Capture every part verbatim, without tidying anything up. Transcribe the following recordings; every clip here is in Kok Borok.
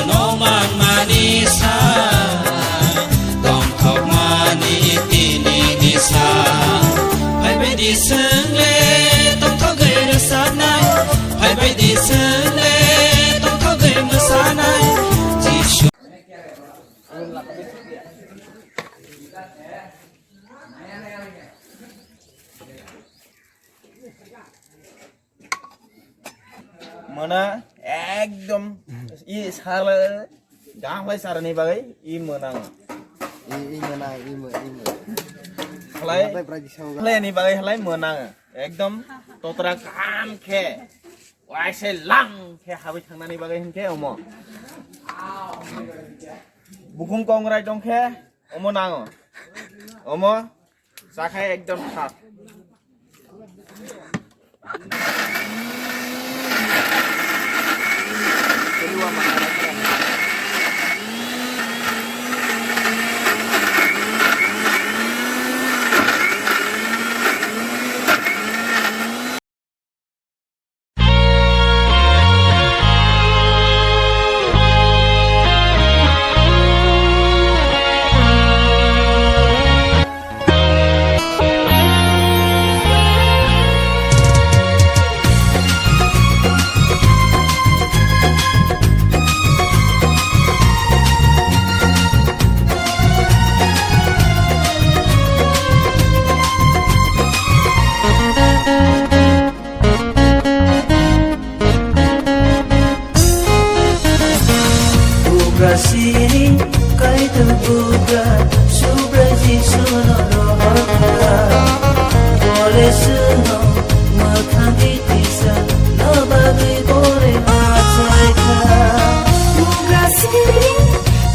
No manmani sa, tongthokmani tini ni sa. Phaibai di swngle tongthogwi rwchapnai, phaibai di swngle tongthogwi mwsanai. Jisu. Mona ekdom i sala gam bai sarani bagwi i mona. I, i mona, i mo, i mo. Halai, halai ni bagwi halai mona. Ekdom totra kam khe. Waise lang khe habwi thangnani bagwi hinkhe omo. Bukhung kongrai dong khe omo nango. Omo. Chakhai ekdom thak. Bugra sini Kaitor Bugra, Subrai Jisuno rohorkha. Bole suno mwthangwi tisa, no bagwi bole achaikha. Bugra sini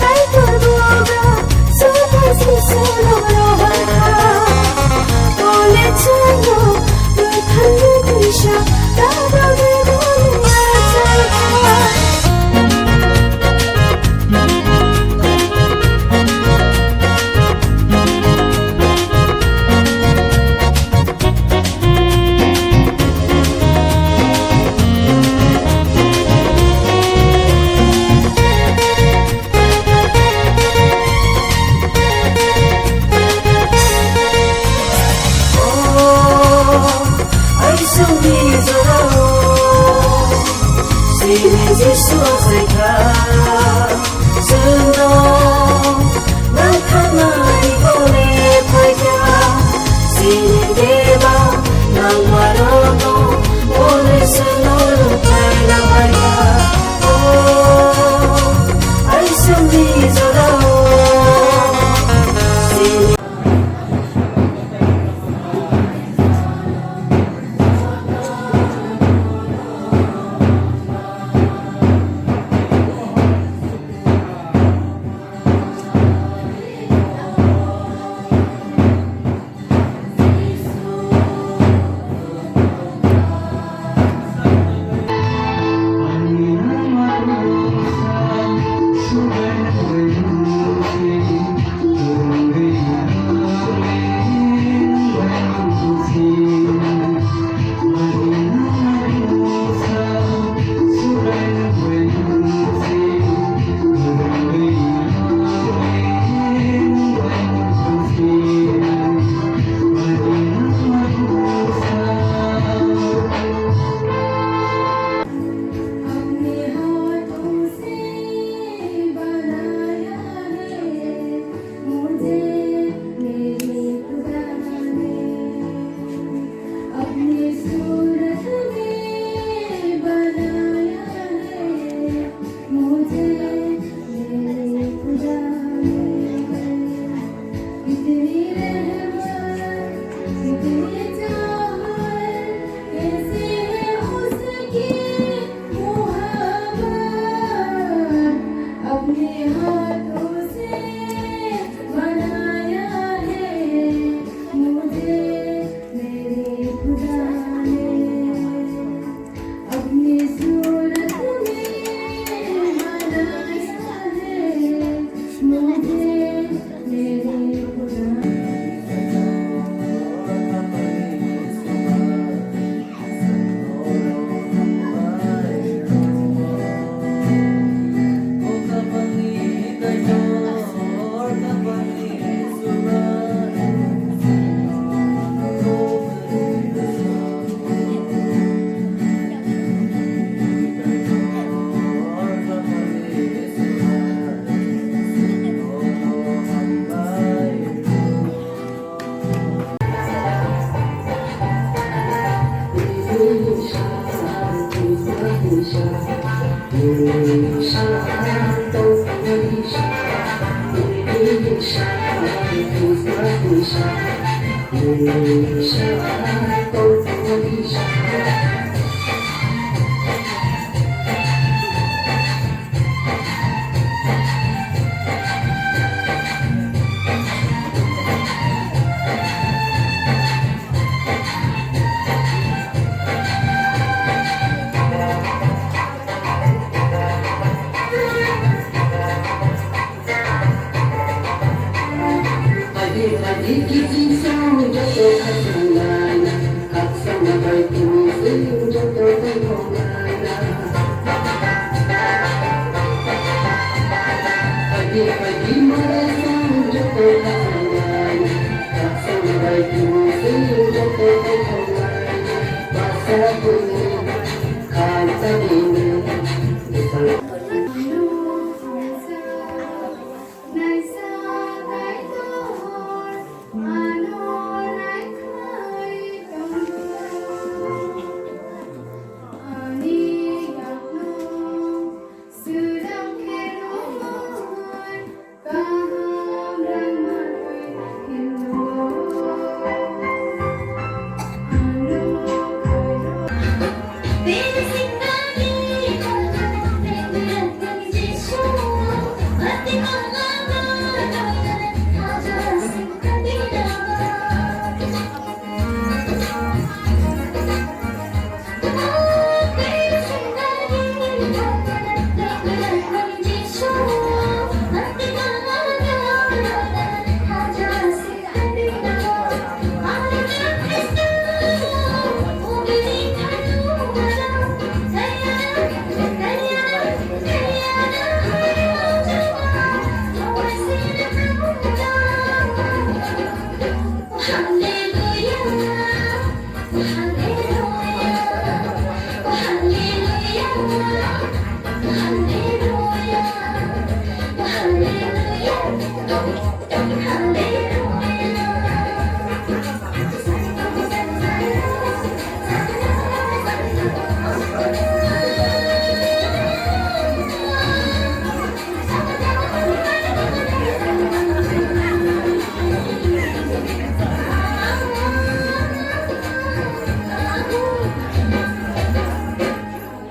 Kaitor Bugra, Subrai Jisuno rohorkha. Bole suno mwthangwi tisa, no bagwi bole achaikha.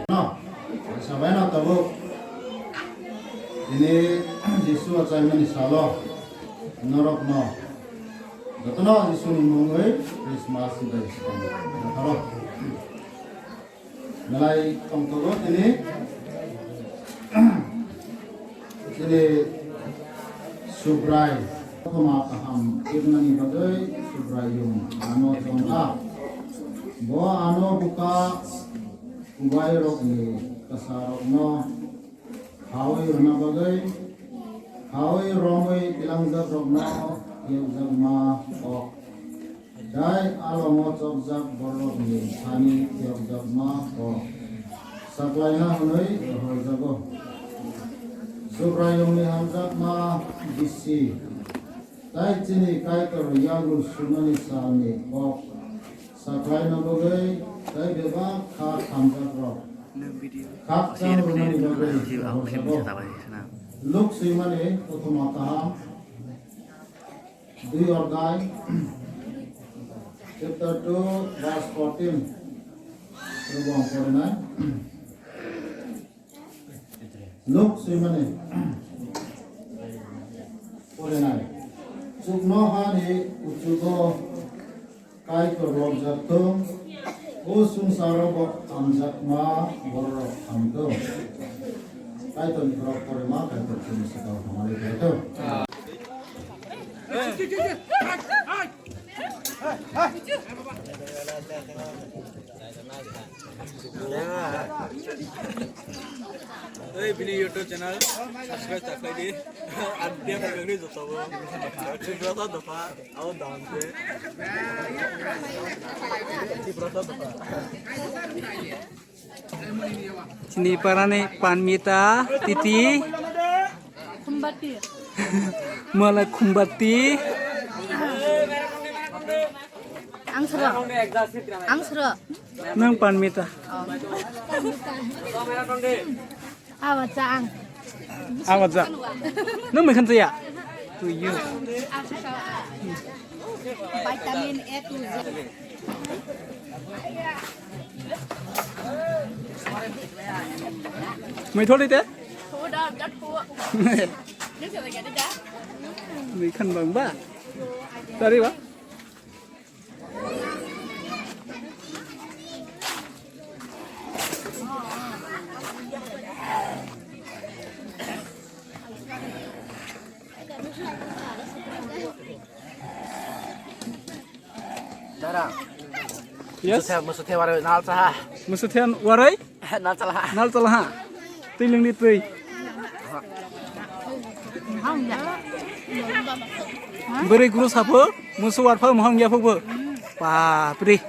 No, sabaino tabuk. Ini Jisu achaimani salo norokno jotono Jisuni mungwi Christmas bai swkang. Jotono. Belai tongthogo tini, tini Subrai kothoma kaham tibnani bagwi Subraiyung ano chongkha. Bo ano bwkha kubairokni kwsarokno khaui rwna bagwi, khaui romwi twlangjakrokno phiyokjakma kok. Tei alongo chopjak bororokni thani phiyokjakma kok saklaina hwnwi rohorjago. Subraiyungni hamjakma bisi tei chini Kaitor yago sumani salni kok saklaina bagwi tei bebak kha khamjakrok khakchang rwnani bagwi rohorjago. Luk swimani kothoma kaham. Dui Odhai, chapter two, verse fourteen. Rwbong porinai. Luk swimani porinai. Chuknohani uchugo Kaitor lobjak thung. O swngcharo bo hamjakma bororok hamthung. Kaitorni borok porima, Kaitor chini sakao hamari khaithung. Ei, bini YouTube channel subscribe ta khlai di. Ar dia khlai di joto bo. Tiprasa dopha, abo dam se. Tiprasa dopha. Chini parani Panmita, Titi. Khumbati. Malai Khumbati. Ang sro. Ang sro. Nang Panmita. Oh. Awa cha ang. Awa cha. Nung mai khan cha ya? To you. Vitamin A to Z. Mai tholi te? Mai khan bang ba? Tari ba? Dara. Yes. Musu the, musu the waroi nal cha ha. Musu the waroi? Nal cha la ha. Nal cha la ha. Twi lwng di twi. Bwrwi guru sapho, musu warpha mohang yaphukbo. Bapre.